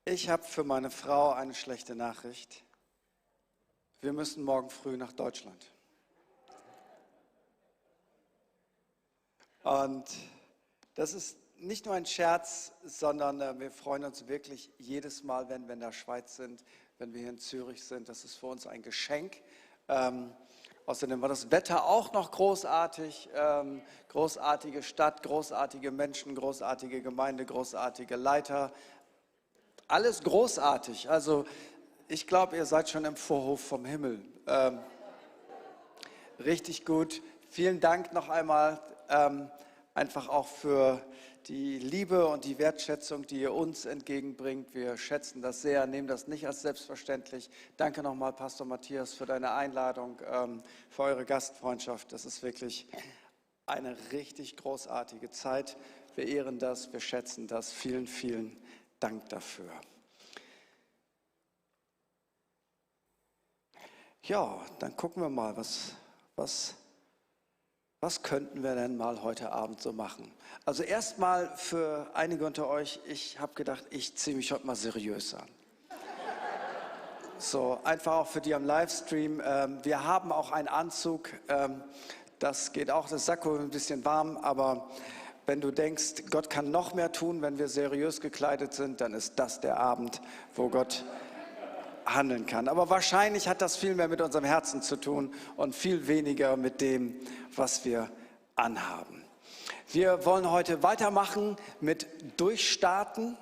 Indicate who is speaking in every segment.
Speaker 1: Ich habe für meine Frau eine schlechte Nachricht. Wir müssen morgen früh nach Deutschland. Und das ist nicht nur ein Scherz, sondern wir freuen uns wirklich jedes Mal, wenn wir in der Schweiz sind, wenn wir hier in Zürich sind. Das ist für uns ein Geschenk. Außerdem war das Wetter auch noch großartig. Großartige Stadt, großartige Menschen, großartige Gemeinde, großartige Leiter. Alles großartig. Also ich glaube, ihr seid schon im Vorhof vom Himmel. Richtig gut. Vielen Dank noch einmal. Einfach auch für die Liebe und die Wertschätzung, die ihr uns entgegenbringt. Wir schätzen das sehr, nehmen das nicht als selbstverständlich. Danke nochmal, Pastor Matthias, für deine Einladung, für eure Gastfreundschaft. Das ist wirklich eine richtig großartige Zeit. Wir ehren das, wir schätzen das. Vielen, vielen Dank dafür. Ja, dann gucken wir mal, was könnten wir denn mal heute Abend so machen? Also erstmal für einige unter euch, ich habe gedacht, ich ziehe mich heute mal seriös an. So, einfach auch für die am Livestream. Wir haben auch einen Anzug, das geht auch, das Sakko ein bisschen warm, aber wenn du denkst, Gott kann noch mehr tun, wenn wir seriös gekleidet sind, dann ist das der Abend, wo Gott handeln kann. Aber wahrscheinlich hat das viel mehr mit unserem Herzen zu tun und viel weniger mit dem, was wir anhaben. Wir wollen heute weitermachen mit Durchstarten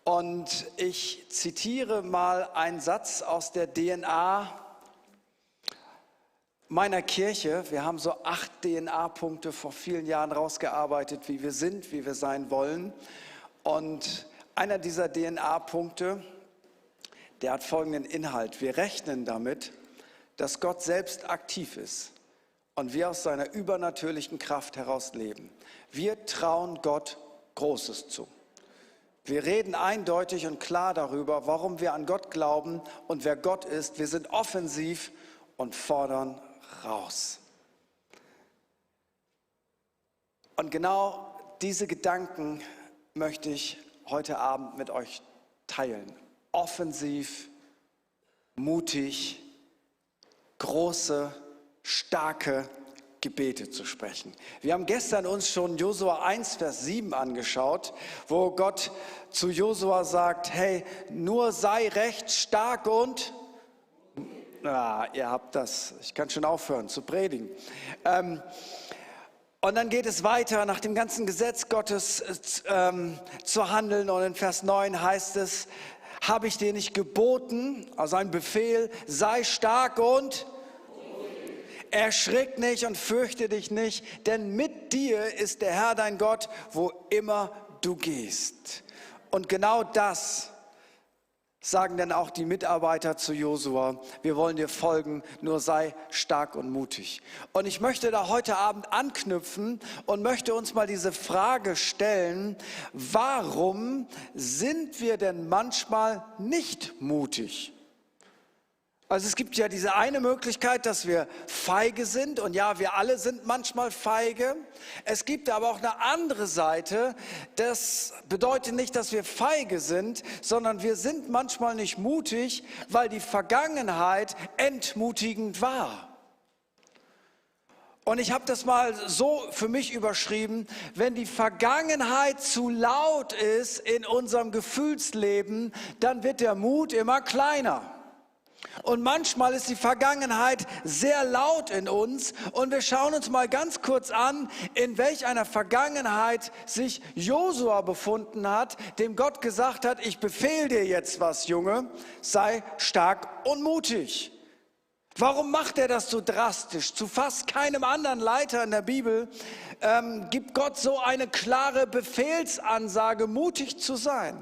Speaker 1: und ich zitiere mal einen Satz aus der DNA meiner Kirche. Wir haben so 8 DNA-Punkte vor vielen Jahren rausgearbeitet, wie wir sind, wie wir sein wollen. Und einer dieser DNA-Punkte, der hat folgenden Inhalt. Wir rechnen damit, dass Gott selbst aktiv ist und wir aus seiner übernatürlichen Kraft heraus leben. Wir trauen Gott Großes zu. Wir reden eindeutig und klar darüber, warum wir an Gott glauben und wer Gott ist. Wir sind offensiv und fordern raus. Und genau diese Gedanken möchte ich heute Abend mit euch teilen. Offensiv, mutig, große, starke Gebete zu sprechen. Wir haben gestern uns schon Josua 1, Vers 7 angeschaut, wo Gott zu Josua sagt, hey, nur sei recht stark und... ihr habt das, ich kann schon aufhören zu predigen. Und dann geht es weiter, nach dem ganzen Gesetz Gottes zu handeln. Und in Vers 9 heißt es, habe ich dir nicht geboten, also ein Befehl, sei stark und erschrick nicht und fürchte dich nicht, denn mit dir ist der Herr dein Gott, wo immer du gehst. Und genau das sagen dann auch die Mitarbeiter zu Josua, wir wollen dir folgen, nur sei stark und mutig. Und ich möchte da heute Abend anknüpfen und möchte uns mal diese Frage stellen, warum sind wir denn manchmal nicht mutig? Also es gibt ja diese eine Möglichkeit, dass wir feige sind und ja, wir alle sind manchmal feige. Es gibt aber auch eine andere Seite, das bedeutet nicht, dass wir feige sind, sondern wir sind manchmal nicht mutig, weil die Vergangenheit entmutigend war. Und ich habe das mal so für mich überschrieben, wenn die Vergangenheit zu laut ist in unserem Gefühlsleben, dann wird der Mut immer kleiner. Und manchmal ist die Vergangenheit sehr laut in uns und wir schauen uns mal ganz kurz an, in welch einer Vergangenheit sich Josua befunden hat, dem Gott gesagt hat, ich befehle dir jetzt was, Junge, sei stark und mutig. Warum macht er das so drastisch? Zu fast keinem anderen Leiter in der Bibel gibt Gott so eine klare Befehlsansage, mutig zu sein.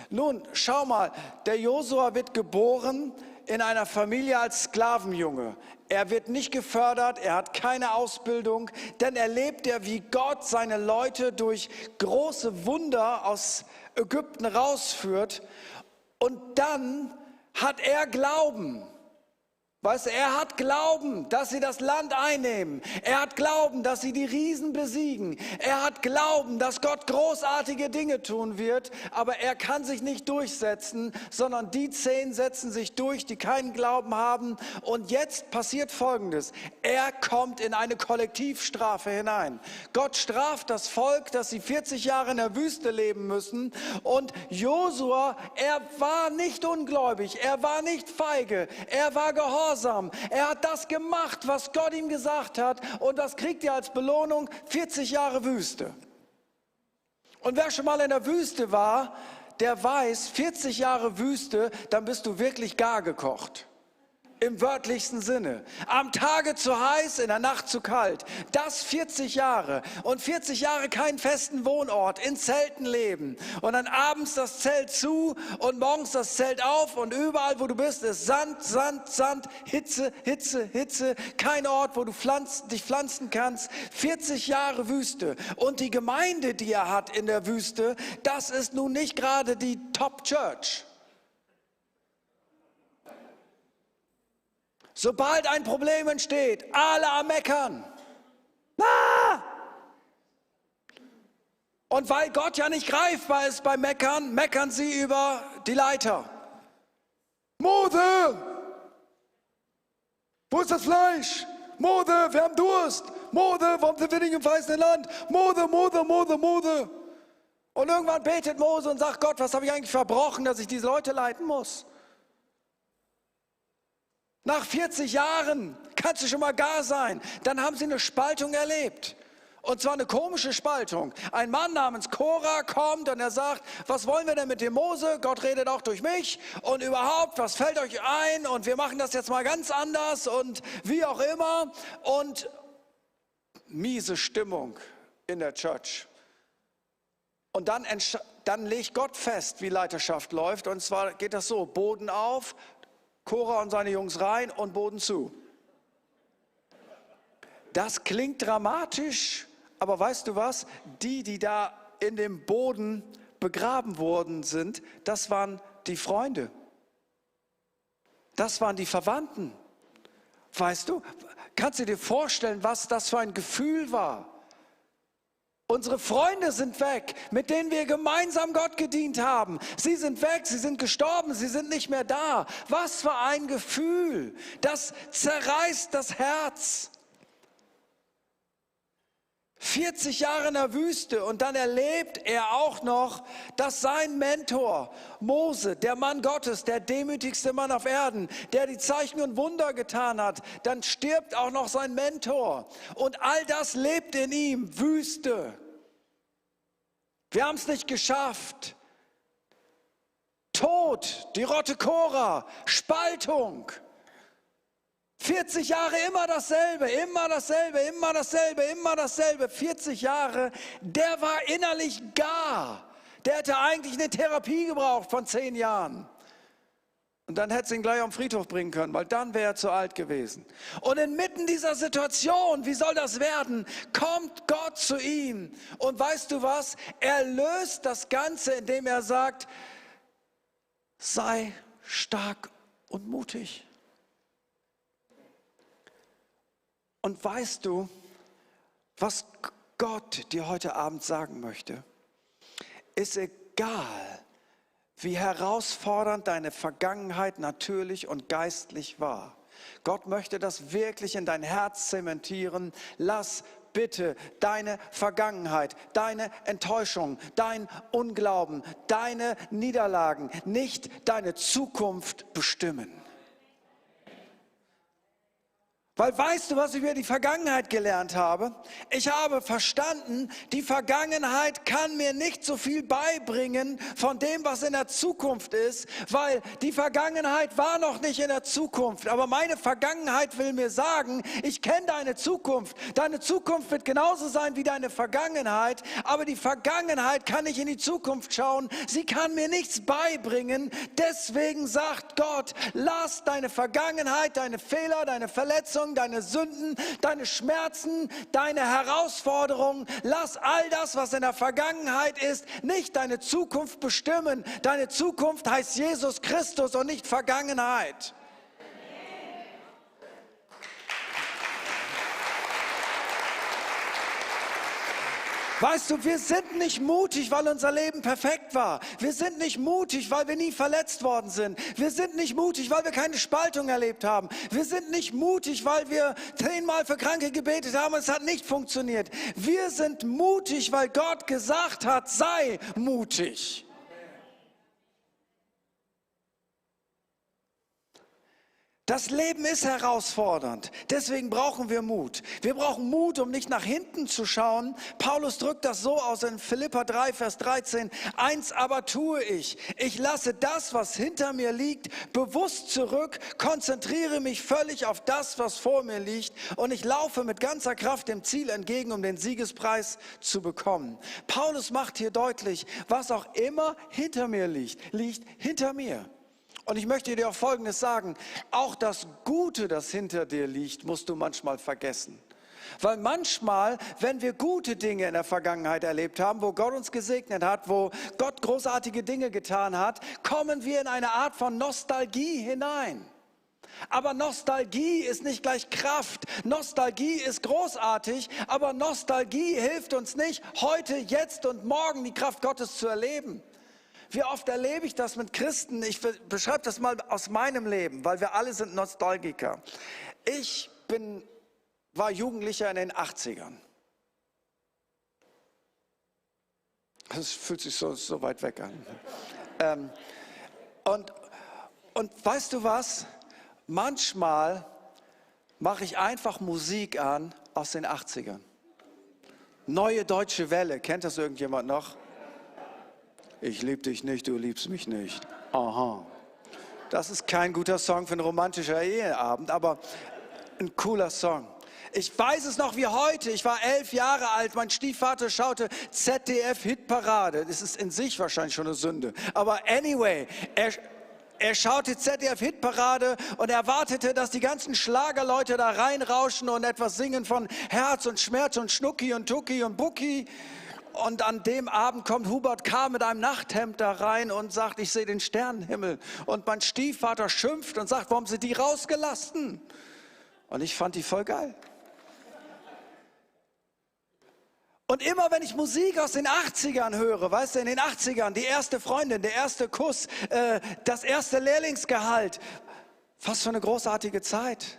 Speaker 1: Nun, schau mal, der Josua wird geboren in einer Familie als Sklavenjunge. Er wird nicht gefördert, er hat keine Ausbildung, denn erlebt er, wie Gott seine Leute durch große Wunder aus Ägypten rausführt. Und dann hat er Glauben. Weißt du, er hat Glauben, dass sie das Land einnehmen. Er hat Glauben, dass sie die Riesen besiegen. Er hat Glauben, dass Gott großartige Dinge tun wird. Aber er kann sich nicht durchsetzen, sondern die 10 setzen sich durch, die keinen Glauben haben. Und jetzt passiert Folgendes. Er kommt in eine Kollektivstrafe hinein. Gott straft das Volk, dass sie 40 Jahre in der Wüste leben müssen. Und Josua, er war nicht ungläubig, er war nicht feige, er war gehorsam. Er hat das gemacht, was Gott ihm gesagt hat, und das kriegt er als Belohnung 40 Jahre Wüste. Und wer schon mal in der Wüste war, der weiß, 40 Jahre Wüste, dann bist du wirklich gar gekocht. Im wörtlichsten Sinne. Am Tage zu heiß, in der Nacht zu kalt. Das 40 Jahre. Und 40 Jahre keinen festen Wohnort, in Zelten leben. Und dann abends das Zelt zu und morgens das Zelt auf. Und überall, wo du bist, ist Sand, Sand, Sand, Hitze, Hitze, Hitze. Kein Ort, wo du dich pflanzen kannst. 40 Jahre Wüste. Und die Gemeinde, die er hat in der Wüste, das ist nun nicht gerade die Top Church. Sobald ein Problem entsteht, alle am Meckern. Ah! Und weil Gott ja nicht greifbar ist beim Meckern, meckern sie über die Leiter. Mose! Wo ist das Fleisch? Mose, wir haben Durst. Mose, warum sind wir nicht im verheißenen Land? Mose, Mose, Mose, Mose. Und irgendwann betet Mose und sagt, Gott, was habe ich eigentlich verbrochen, dass ich diese Leute leiten muss? Nach 40 Jahren kannst du schon mal gar sein. Dann haben sie eine Spaltung erlebt. Und zwar eine komische Spaltung. Ein Mann namens Korah kommt und er sagt, was wollen wir denn mit dem Mose? Gott redet auch durch mich. Und überhaupt, was fällt euch ein? Und wir machen das jetzt mal ganz anders und wie auch immer. Und miese Stimmung in der Church. Und dann legt Gott fest, wie Leiterschaft läuft. Und zwar geht das so, Boden auf, Korah und seine Jungs rein und Boden zu. Das klingt dramatisch, aber weißt du was? Die da in dem Boden begraben worden sind, das waren die Freunde. Das waren die Verwandten. Weißt du, kannst du dir vorstellen, was das für ein Gefühl war? Unsere Freunde sind weg, mit denen wir gemeinsam Gott gedient haben. Sie sind weg, sie sind gestorben, sie sind nicht mehr da. Was für ein Gefühl, das zerreißt das Herz. 40 Jahre in der Wüste und dann erlebt er auch noch, dass sein Mentor Mose, der Mann Gottes, der demütigste Mann auf Erden, der die Zeichen und Wunder getan hat, dann stirbt auch noch sein Mentor. Und all das lebt in ihm, Wüste. Wir haben es nicht geschafft. Tod, die Rotte Korah, Spaltung. 40 Jahre immer dasselbe, immer dasselbe, immer dasselbe, immer dasselbe. 40 Jahre, der war innerlich gar. Der hätte eigentlich eine Therapie gebraucht von 10 Jahren. Und dann hätte sie ihn gleich am Friedhof bringen können, weil dann wäre er zu alt gewesen. Und inmitten dieser Situation, wie soll das werden, kommt Gott zu ihm. Und weißt du was? Er löst das Ganze, indem er sagt, sei stark und mutig. Und weißt du, was Gott dir heute Abend sagen möchte? Ist egal, wie herausfordernd deine Vergangenheit natürlich und geistlich war. Gott möchte das wirklich in dein Herz zementieren. Lass bitte deine Vergangenheit, deine Enttäuschung, dein Unglauben, deine Niederlagen, nicht deine Zukunft bestimmen. Weil weißt du, was ich über die Vergangenheit gelernt habe? Ich habe verstanden, die Vergangenheit kann mir nicht so viel beibringen von dem, was in der Zukunft ist, weil die Vergangenheit war noch nicht in der Zukunft. Aber meine Vergangenheit will mir sagen, ich kenne deine Zukunft. Deine Zukunft wird genauso sein wie deine Vergangenheit, aber die Vergangenheit kann nicht in die Zukunft schauen. Sie kann mir nichts beibringen. Deswegen sagt Gott, lass deine Vergangenheit, deine Fehler, deine Verletzungen, deine Sünden, deine Schmerzen, deine Herausforderungen. Lass all das, was in der Vergangenheit ist, nicht deine Zukunft bestimmen. Deine Zukunft heißt Jesus Christus und nicht Vergangenheit. Weißt du, wir sind nicht mutig, weil unser Leben perfekt war. Wir sind nicht mutig, weil wir nie verletzt worden sind. Wir sind nicht mutig, weil wir keine Spaltung erlebt haben. Wir sind nicht mutig, weil wir 10-mal für Kranke gebetet haben und es hat nicht funktioniert. Wir sind mutig, weil Gott gesagt hat, sei mutig. Das Leben ist herausfordernd, deswegen brauchen wir Mut. Wir brauchen Mut, um nicht nach hinten zu schauen. Paulus drückt das so aus in Philipper 3, Vers 13. Eins aber tue ich lasse das, was hinter mir liegt, bewusst zurück, konzentriere mich völlig auf das, was vor mir liegt und ich laufe mit ganzer Kraft dem Ziel entgegen, um den Siegespreis zu bekommen. Paulus macht hier deutlich, was auch immer hinter mir liegt hinter mir. Und ich möchte dir auch Folgendes sagen, auch das Gute, das hinter dir liegt, musst du manchmal vergessen. Weil manchmal, wenn wir gute Dinge in der Vergangenheit erlebt haben, wo Gott uns gesegnet hat, wo Gott großartige Dinge getan hat, kommen wir in eine Art von Nostalgie hinein. Aber Nostalgie ist nicht gleich Kraft. Nostalgie ist großartig, aber Nostalgie hilft uns nicht, heute, jetzt und morgen die Kraft Gottes zu erleben. Wie oft erlebe ich das mit Christen? Ich beschreibe das mal aus meinem Leben, weil wir alle sind Nostalgiker. Ich war Jugendlicher in den 80ern. Das fühlt sich so weit weg an. Und weißt du was? Manchmal mache ich einfach Musik an aus den 80ern. Neue Deutsche Welle, kennt das irgendjemand noch? Ich lieb dich nicht, du liebst mich nicht. Aha. Das ist kein guter Song für einen romantischen Eheabend, aber ein cooler Song. Ich weiß es noch wie heute. Ich war 11 Jahre alt. Mein Stiefvater schaute ZDF-Hitparade. Das ist in sich wahrscheinlich schon eine Sünde. Aber anyway, er schaute ZDF-Hitparade und erwartete, dass die ganzen Schlagerleute da reinrauschen und etwas singen von Herz und Schmerz und Schnucki und Tucki und Bucki. Und an dem Abend kommt Hubert K. mit einem Nachthemd da rein und sagt, ich sehe den Sternenhimmel. Und mein Stiefvater schimpft und sagt, warum sind die rausgelassen? Und ich fand die voll geil. Und immer wenn ich Musik aus den 80ern höre, weißt du, in den 80ern, die erste Freundin, der erste Kuss, das erste Lehrlingsgehalt, was für eine großartige Zeit.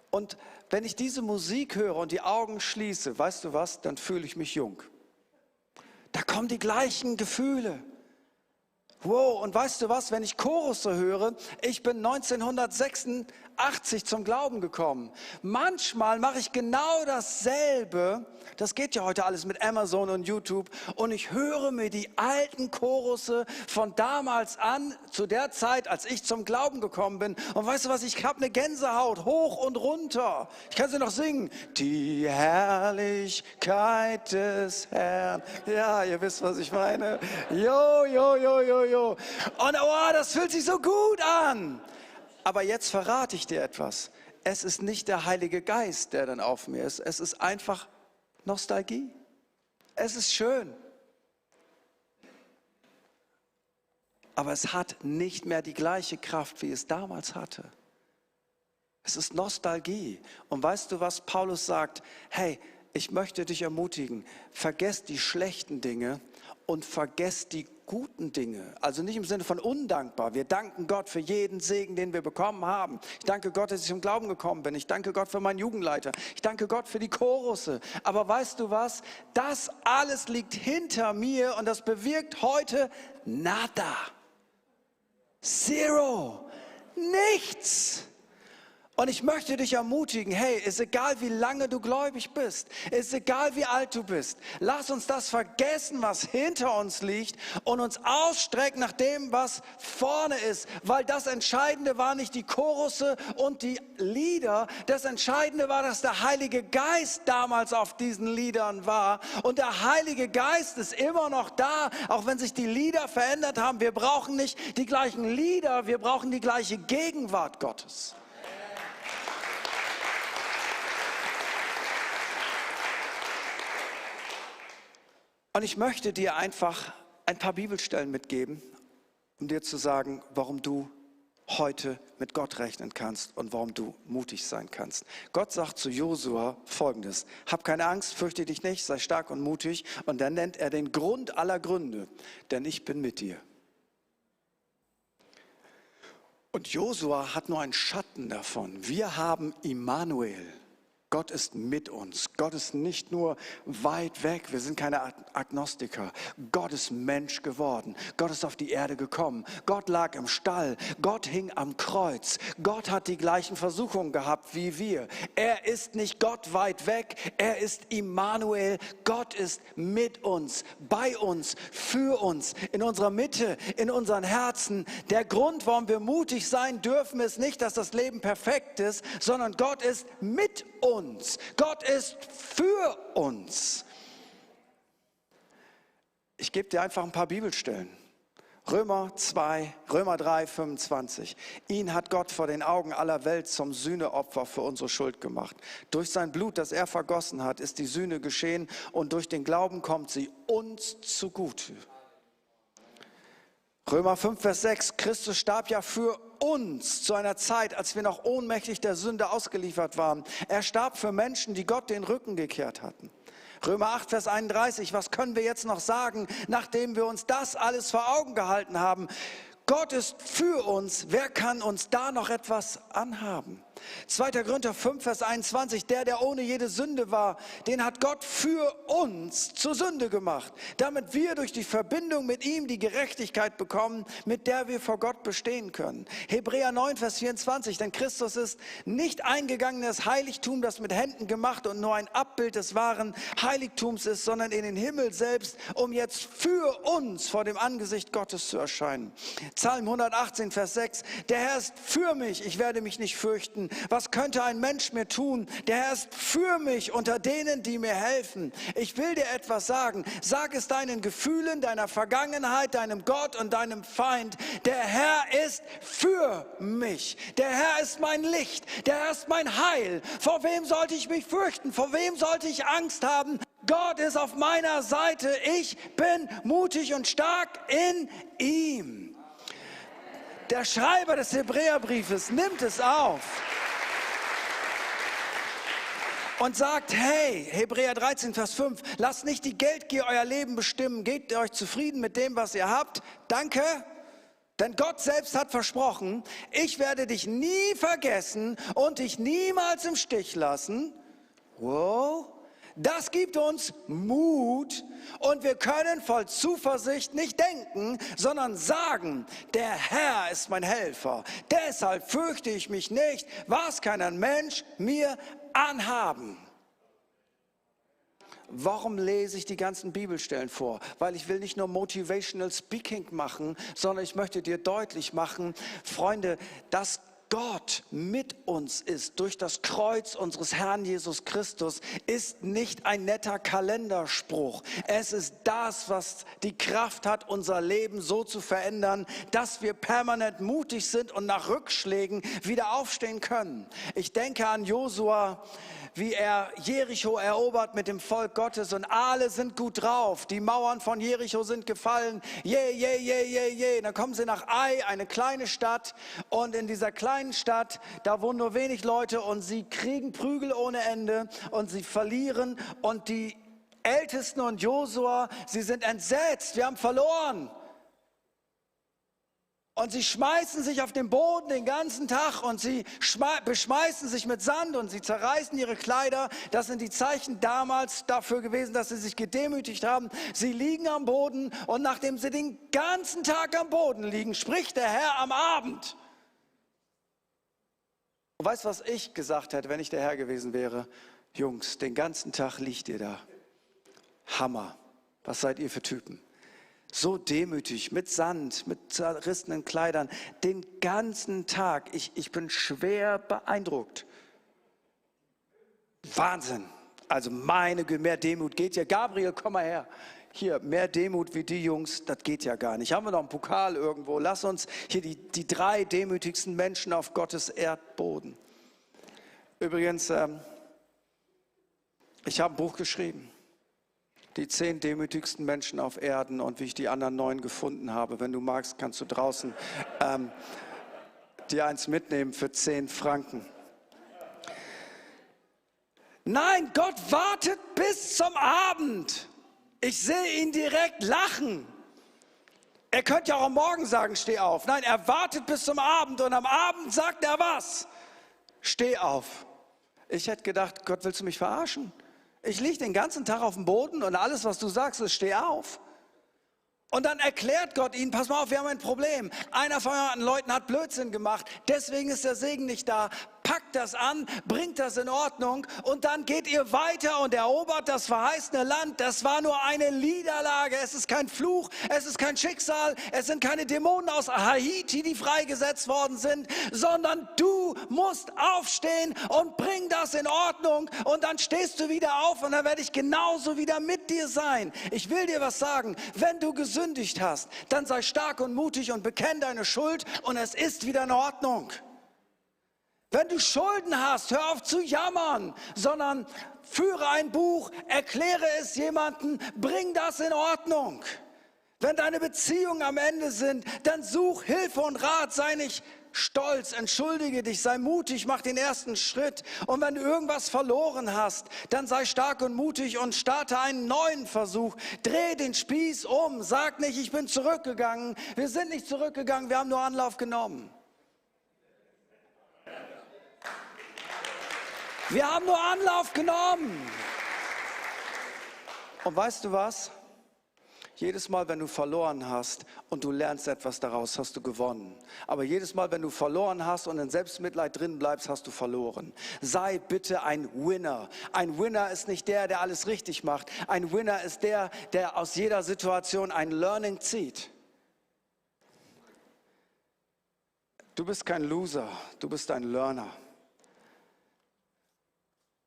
Speaker 1: Und wenn ich diese Musik höre und die Augen schließe, weißt du was, dann fühle ich mich jung. Da kommen die gleichen Gefühle. Wow, und weißt du was, wenn ich Chorusse höre, ich bin 1986 zum Glauben gekommen. Manchmal mache ich genau dasselbe, das geht ja heute alles mit Amazon und YouTube, und ich höre mir die alten Chorusse von damals an, zu der Zeit, als ich zum Glauben gekommen bin. Und weißt du was, ich habe eine Gänsehaut, hoch und runter. Ich kann sie noch singen. Die Herrlichkeit des Herrn. Ja, ihr wisst, was ich meine. Jo, jo, jo, jo, jo. Und oh, das fühlt sich so gut an. Aber jetzt verrate ich dir etwas. Es ist nicht der Heilige Geist, der dann auf mir ist. Es ist einfach Nostalgie. Es ist schön. Aber es hat nicht mehr die gleiche Kraft, wie es damals hatte. Es ist Nostalgie. Und weißt du, was Paulus sagt? Hey, ich möchte dich ermutigen, vergesst die schlechten Dinge und vergesst die guten Dinge. Also nicht im Sinne von undankbar. Wir danken Gott für jeden Segen, den wir bekommen haben. Ich danke Gott, dass ich zum Glauben gekommen bin. Ich danke Gott für meinen Jugendleiter. Ich danke Gott für die Chorusse. Aber weißt du was? Das alles liegt hinter mir und das bewirkt heute nada. Zero. Nichts. Und ich möchte dich ermutigen, hey, ist egal, wie lange du gläubig bist, ist egal, wie alt du bist, lass uns das vergessen, was hinter uns liegt und uns ausstrecken nach dem, was vorne ist, weil das Entscheidende war nicht die Chorusse und die Lieder, das Entscheidende war, dass der Heilige Geist damals auf diesen Liedern war und der Heilige Geist ist immer noch da, auch wenn sich die Lieder verändert haben. Wir brauchen nicht die gleichen Lieder, wir brauchen die gleiche Gegenwart Gottes. Und ich möchte dir einfach ein paar Bibelstellen mitgeben, um dir zu sagen, warum du heute mit Gott rechnen kannst und warum du mutig sein kannst. Gott sagt zu Josua Folgendes: Hab keine Angst, fürchte dich nicht, sei stark und mutig. Und dann nennt er den Grund aller Gründe, denn ich bin mit dir. Und Josua hat nur einen Schatten davon. Wir haben Immanuel. Gott ist mit uns. Gott ist nicht nur weit weg. Wir sind keine Agnostiker. Gott ist Mensch geworden. Gott ist auf die Erde gekommen. Gott lag im Stall. Gott hing am Kreuz. Gott hat die gleichen Versuchungen gehabt wie wir. Er ist nicht Gott weit weg. Er ist Immanuel. Gott ist mit uns, bei uns, für uns, in unserer Mitte, in unseren Herzen. Der Grund, warum wir mutig sein dürfen, ist nicht, dass das Leben perfekt ist, sondern Gott ist mit uns. Gott ist für uns. Ich gebe dir einfach ein paar Bibelstellen. Römer 3, 25. Ihn hat Gott vor den Augen aller Welt zum Sühneopfer für unsere Schuld gemacht. Durch sein Blut, das er vergossen hat, ist die Sühne geschehen und durch den Glauben kommt sie uns zugute. Römer 5, Vers 6. Christus starb ja für uns zu einer Zeit, als wir noch ohnmächtig der Sünde ausgeliefert waren. Er starb für Menschen, die Gott den Rücken gekehrt hatten. Römer 8, Vers 31. Was können wir jetzt noch sagen, nachdem wir uns das alles vor Augen gehalten haben? Gott ist für uns. Wer kann uns da noch etwas anhaben? 2. Korinther 5, Vers 21, der ohne jede Sünde war, den hat Gott für uns zur Sünde gemacht, damit wir durch die Verbindung mit ihm die Gerechtigkeit bekommen, mit der wir vor Gott bestehen können. Hebräer 9, Vers 24, denn Christus ist nicht eingegangen in das Heiligtum, das mit Händen gemacht und nur ein Abbild des wahren Heiligtums ist, sondern in den Himmel selbst, um jetzt für uns vor dem Angesicht Gottes zu erscheinen. Psalm 118, Vers 6, der Herr ist für mich, ich werde mich nicht fürchten. Was könnte ein Mensch mir tun? Der Herr ist für mich unter denen, die mir helfen. Ich will dir etwas sagen. Sag es deinen Gefühlen, deiner Vergangenheit, deinem Gott und deinem Feind. Der Herr ist für mich. Der Herr ist mein Licht. Der Herr ist mein Heil. Vor wem sollte ich mich fürchten? Vor wem sollte ich Angst haben? Gott ist auf meiner Seite. Ich bin mutig und stark in ihm. Der Schreiber des Hebräerbriefes nimmt es auf und sagt, hey, Hebräer 13, Vers 5, lasst nicht die Geldgier euer Leben bestimmen, gebt euch zufrieden mit dem, was ihr habt. Danke, denn Gott selbst hat versprochen, ich werde dich nie vergessen und dich niemals im Stich lassen. Wow. Das gibt uns Mut und wir können voll Zuversicht nicht denken, sondern sagen, der Herr ist mein Helfer. Deshalb fürchte ich mich nicht, was kann ein Mensch mir anhaben. Warum lese ich die ganzen Bibelstellen vor? Weil ich will nicht nur Motivational Speaking machen, sondern ich möchte dir deutlich machen, Freunde, dass Gott mit uns ist durch das Kreuz unseres Herrn Jesus Christus, ist nicht ein netter Kalenderspruch. Es ist das, was die Kraft hat, unser Leben so zu verändern, dass wir permanent mutig sind und nach Rückschlägen wieder aufstehen können. Ich denke an Josua, wie er Jericho erobert mit dem Volk Gottes und alle sind gut drauf. Die Mauern von Jericho sind gefallen. Dann kommen sie nach Ai, eine kleine Stadt, und in dieser kleinen Stadt, da wohnen nur wenig Leute und sie kriegen Prügel ohne Ende und sie verlieren und die Ältesten und Josua, sie sind entsetzt, wir haben verloren. Und sie schmeißen sich auf den Boden den ganzen Tag und sie beschmeißen sich mit Sand und sie zerreißen ihre Kleider. Das sind die Zeichen damals dafür gewesen, dass sie sich gedemütigt haben. Sie liegen am Boden und nachdem sie den ganzen Tag am Boden liegen, spricht der Herr am Abend. Und weißt du, was ich gesagt hätte, wenn ich der Herr gewesen wäre? Jungs, den ganzen Tag liegt ihr da. Hammer. Was seid ihr für Typen? So demütig, mit Sand, mit zerrissenen Kleidern, den ganzen Tag. Ich bin schwer beeindruckt. Wahnsinn. Also mehr Demut geht ja. Gabriel, komm mal her. Hier, mehr Demut wie die Jungs, das geht ja gar nicht. Haben wir noch einen Pokal irgendwo? Lass uns hier die 3 demütigsten Menschen auf Gottes Erdboden. Übrigens, ich habe ein Buch geschrieben. Die 10 demütigsten Menschen auf Erden und wie ich die anderen 9 gefunden habe. Wenn du magst, kannst du draußen dir eins mitnehmen für 10 Franken. Nein, Gott wartet bis zum Abend. Ich sehe ihn direkt lachen. Er könnte ja auch am Morgen sagen, steh auf. Nein, er wartet bis zum Abend und am Abend sagt er was? Steh auf. Ich hätte gedacht, Gott, willst du mich verarschen? Ich liege den ganzen Tag auf dem Boden und alles, was du sagst, ist, steh auf. Und dann erklärt Gott ihnen, pass mal auf, wir haben ein Problem. Einer von euren Leuten hat Blödsinn gemacht, deswegen ist der Segen nicht da. Packt das an, bringt das in Ordnung und dann geht ihr weiter und erobert das verheißene Land. Das war nur eine Niederlage, es ist kein Fluch, es ist kein Schicksal, es sind keine Dämonen aus Haiti, die freigesetzt worden sind, sondern du musst aufstehen und bring das in Ordnung und dann stehst du wieder auf und dann werde ich genauso wieder mit dir sein. Ich will dir was sagen, wenn du gesündigt hast, dann sei stark und mutig und bekenn deine Schuld und es ist wieder in Ordnung. Wenn du Schulden hast, hör auf zu jammern, sondern führe ein Buch, erkläre es jemandem, bring das in Ordnung. Wenn deine Beziehungen am Ende sind, dann such Hilfe und Rat, sei nicht stolz, entschuldige dich, sei mutig, mach den ersten Schritt. Und wenn du irgendwas verloren hast, dann sei stark und mutig und starte einen neuen Versuch. Dreh den Spieß um, sag nicht, ich bin zurückgegangen. Wir sind nicht zurückgegangen, wir haben nur Anlauf genommen. Wir haben nur Anlauf genommen. Und weißt du was? Jedes Mal, wenn du verloren hast und du lernst etwas daraus, hast du gewonnen. Aber jedes Mal, wenn du verloren hast und in Selbstmitleid drin bleibst, hast du verloren. Sei bitte ein Winner. Ein Winner ist nicht der, der alles richtig macht. Ein Winner ist der, der aus jeder Situation ein Learning zieht. Du bist kein Loser, du bist ein Learner.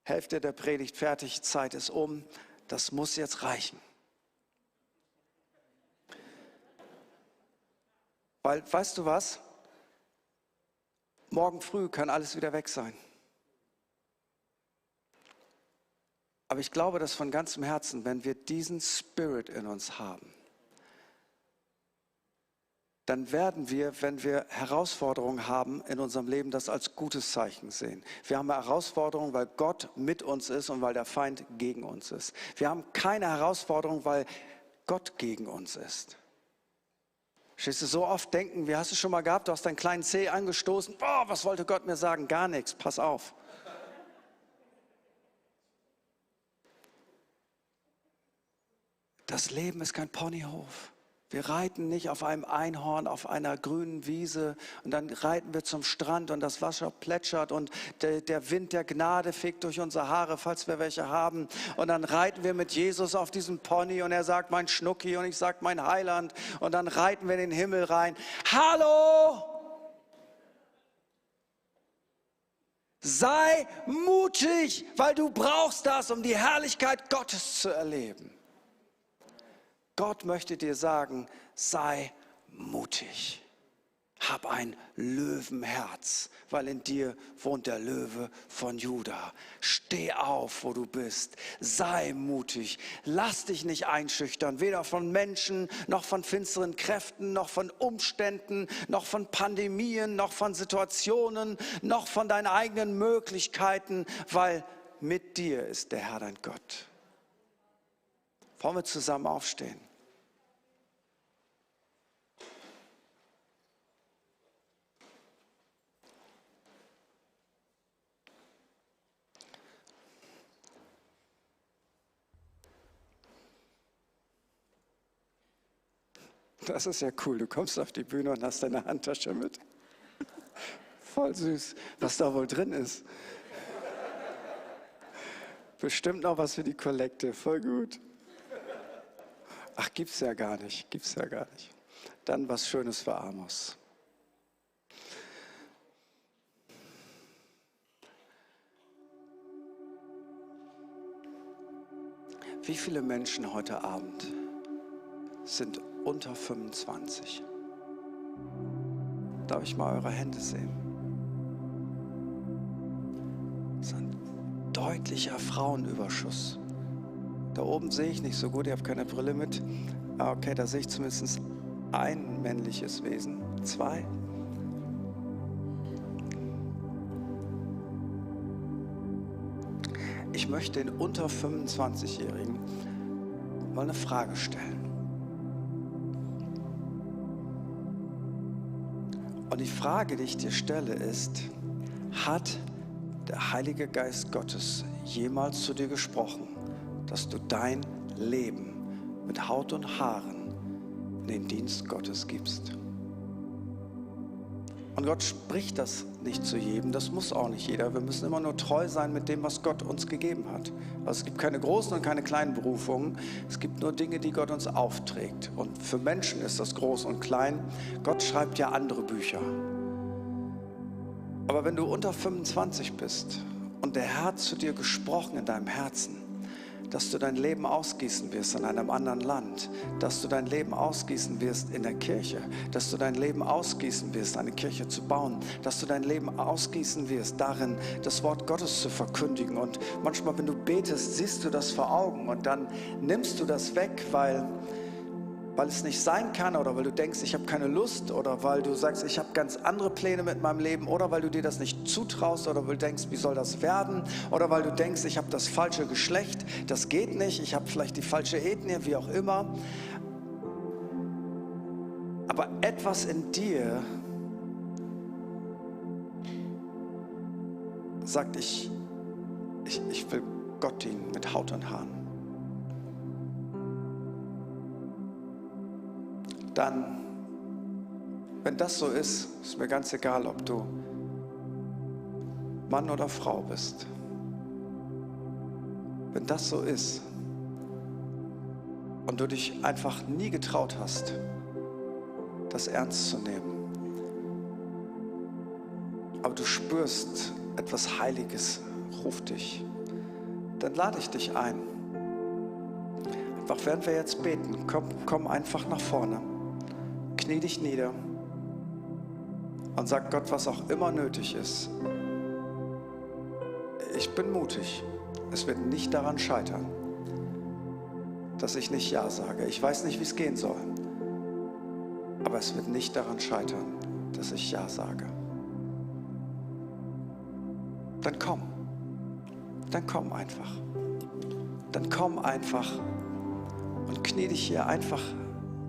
Speaker 1: Hälfte der Predigt fertig, Zeit ist um. Das muss jetzt reichen. Weil, weißt du was? Morgen früh kann alles wieder weg sein. Aber ich glaube, dass von ganzem Herzen, wenn wir diesen Spirit in uns haben, dann werden wir, wenn wir Herausforderungen haben in unserem Leben, das als gutes Zeichen sehen. Wir haben Herausforderungen, weil Gott mit uns ist und weil der Feind gegen uns ist. Wir haben keine Herausforderung, weil Gott gegen uns ist. Verstehst du, so oft denken, wie hast du schon mal gehabt, du hast deinen kleinen Zeh angestoßen, oh, was wollte Gott mir sagen? Gar nichts, pass auf. Das Leben ist kein Ponyhof. Wir reiten nicht auf einem Einhorn, auf einer grünen Wiese und dann reiten wir zum Strand und das Wasser plätschert und der Wind der Gnade fegt durch unsere Haare, falls wir welche haben. Und dann reiten wir mit Jesus auf diesem Pony und er sagt, mein Schnucki und ich sage, mein Heiland. Und dann reiten wir in den Himmel rein. Hallo! Sei mutig, weil du brauchst das, um die Herrlichkeit Gottes zu erleben. Gott möchte dir sagen, sei mutig. Hab ein Löwenherz, weil in dir wohnt der Löwe von Juda. Steh auf, wo du bist. Sei mutig. Lass dich nicht einschüchtern, weder von Menschen, noch von finsteren Kräften, noch von Umständen, noch von Pandemien, noch von Situationen, noch von deinen eigenen Möglichkeiten, weil mit dir ist der Herr dein Gott. Wollen wir zusammen aufstehen? Das ist ja cool, du kommst auf die Bühne und hast deine Handtasche mit. Voll süß, was da wohl drin ist. Bestimmt noch was für die Kollekte, voll gut. Ach, gibt's ja gar nicht. Dann was Schönes für Amos. Wie viele Menschen heute Abend sind unter 25? Darf ich mal eure Hände sehen? Das ist ein deutlicher Frauenüberschuss. Da oben sehe ich nicht so gut, ihr habt keine Brille mit. Ah, okay, da sehe ich zumindest ein männliches Wesen. 2. ich möchte den unter 25-Jährigen mal eine Frage stellen. Und die Frage, die ich dir stelle, ist, hat der Heilige Geist Gottes jemals zu dir gesprochen, dass du dein Leben mit Haut und Haaren in den Dienst Gottes gibst? Und Gott spricht das nicht zu jedem, das muss auch nicht jeder. Wir müssen immer nur treu sein mit dem, was Gott uns gegeben hat. Also es gibt keine großen und keine kleinen Berufungen, es gibt nur Dinge, die Gott uns aufträgt. Und für Menschen ist das groß und klein. Gott schreibt ja andere Bücher. Aber wenn du unter 25 bist und der Herr hat zu dir gesprochen in deinem Herzen, dass du dein Leben ausgießen wirst in einem anderen Land, dass du dein Leben ausgießen wirst in der Kirche, dass du dein Leben ausgießen wirst, eine Kirche zu bauen, dass du dein Leben ausgießen wirst, darin das Wort Gottes zu verkündigen. Und manchmal, wenn du betest, siehst du das vor Augen und dann nimmst du das weg, weil es nicht sein kann oder weil du denkst, ich habe keine Lust oder weil du sagst, ich habe ganz andere Pläne mit meinem Leben oder weil du dir das nicht zutraust oder weil du denkst, wie soll das werden oder weil du denkst, ich habe das falsche Geschlecht, das geht nicht, ich habe vielleicht die falsche Ethnie, wie auch immer. Aber etwas in dir sagt, ich will Gott dienen mit Haut und Haaren. Dann, wenn das so ist, ist mir ganz egal, ob du Mann oder Frau bist. Wenn das so ist und du dich einfach nie getraut hast, das ernst zu nehmen, aber du spürst, etwas Heiliges ruft dich, dann lade ich dich ein. Einfach während wir jetzt beten, komm einfach nach vorne. Knie dich nieder und sag Gott, was auch immer nötig ist. Ich bin mutig. Es wird nicht daran scheitern, dass ich nicht Ja sage. Ich weiß nicht, wie es gehen soll. Aber es wird nicht daran scheitern, dass ich Ja sage. Dann komm. Dann komm einfach. Dann komm einfach und knie dich hier einfach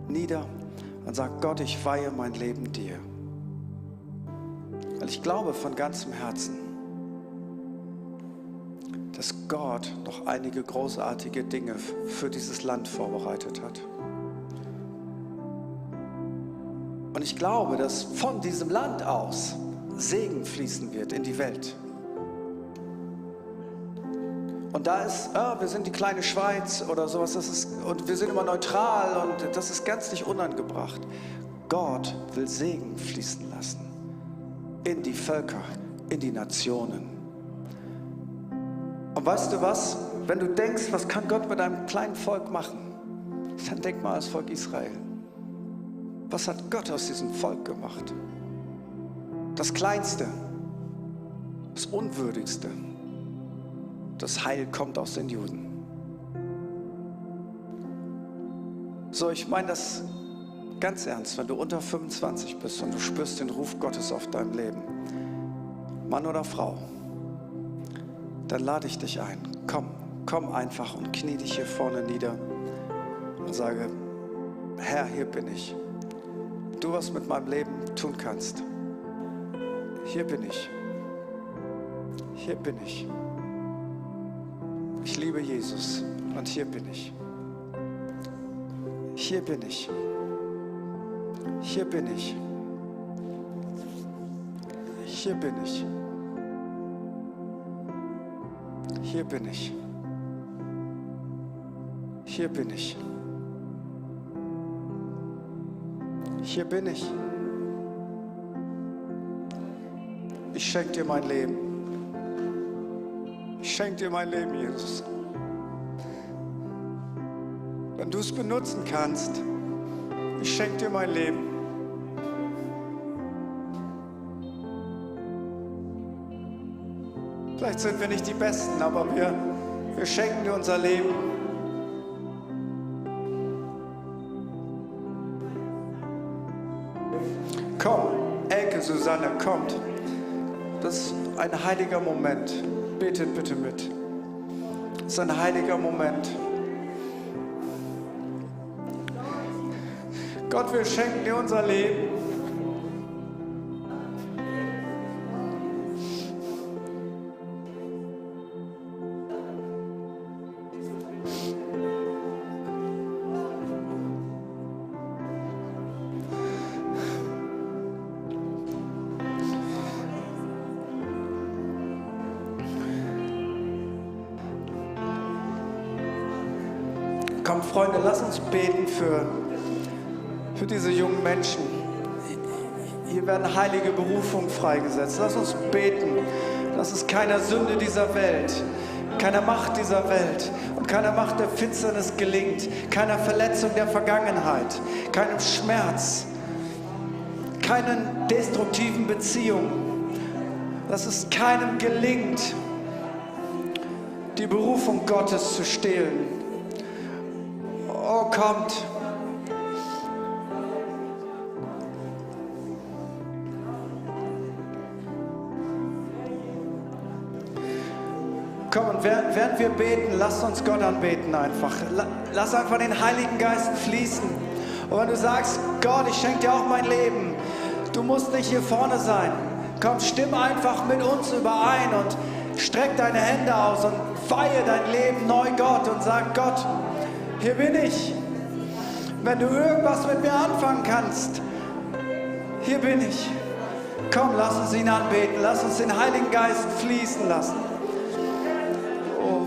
Speaker 1: nieder. Und sag, Gott, ich weihe mein Leben dir. Weil ich glaube von ganzem Herzen, dass Gott noch einige großartige Dinge für dieses Land vorbereitet hat. Und ich glaube, dass von diesem Land aus Segen fließen wird in die Welt. Und da ist, wir sind die kleine Schweiz oder sowas, und wir sind immer neutral und das ist ganz nicht unangebracht. Gott will Segen fließen lassen in die Völker, in die Nationen. Und weißt du was? Wenn du denkst, was kann Gott mit einem kleinen Volk machen, dann denk mal an das Volk Israel. Was hat Gott aus diesem Volk gemacht? Das Kleinste, das Unwürdigste. Das Heil kommt aus den Juden. So, ich meine das ganz ernst, wenn du unter 25 bist und du spürst den Ruf Gottes auf deinem Leben, Mann oder Frau, dann lade ich dich ein. Komm einfach und knie dich hier vorne nieder und sage, Herr, hier bin ich. Du, was mit meinem Leben tun kannst. Hier bin ich. Hier bin ich. Ich liebe Jesus und hier bin ich. Hier bin ich. Hier bin ich. Hier bin ich. Hier bin ich. Hier bin ich. Hier bin ich. Ich schenke dir mein Leben. Ich schenke dir mein Leben, Jesus. Wenn du es benutzen kannst, ich schenke dir mein Leben. Vielleicht sind wir nicht die Besten, aber wir schenken dir unser Leben. Komm, Elke, Susanne, kommt. Das ist ein heiliger Moment. Betet bitte mit. Es ist ein heiliger Moment. Gott, wir schenken dir unser Leben. Komm, Freunde, lass uns beten für diese jungen Menschen. Hier werden heilige Berufungen freigesetzt. Lass uns beten, dass es keiner Sünde dieser Welt, keiner Macht dieser Welt und keiner Macht der Finsternis gelingt, keiner Verletzung der Vergangenheit, keinem Schmerz, keinen destruktiven Beziehungen, dass es keinem gelingt, die Berufung Gottes zu stehlen. Oh, kommt. Komm, und während wir beten, lasst uns Gott anbeten einfach. Lass einfach den Heiligen Geist fließen. Und wenn du sagst, Gott, ich schenke dir auch mein Leben, du musst nicht hier vorne sein. Komm, stimm einfach mit uns überein und streck deine Hände aus und weihe dein Leben neu Gott und sag, Gott, hier bin ich. Wenn du irgendwas mit mir anfangen kannst, hier bin ich. Komm, lass uns ihn anbeten, lass uns den Heiligen Geist fließen lassen.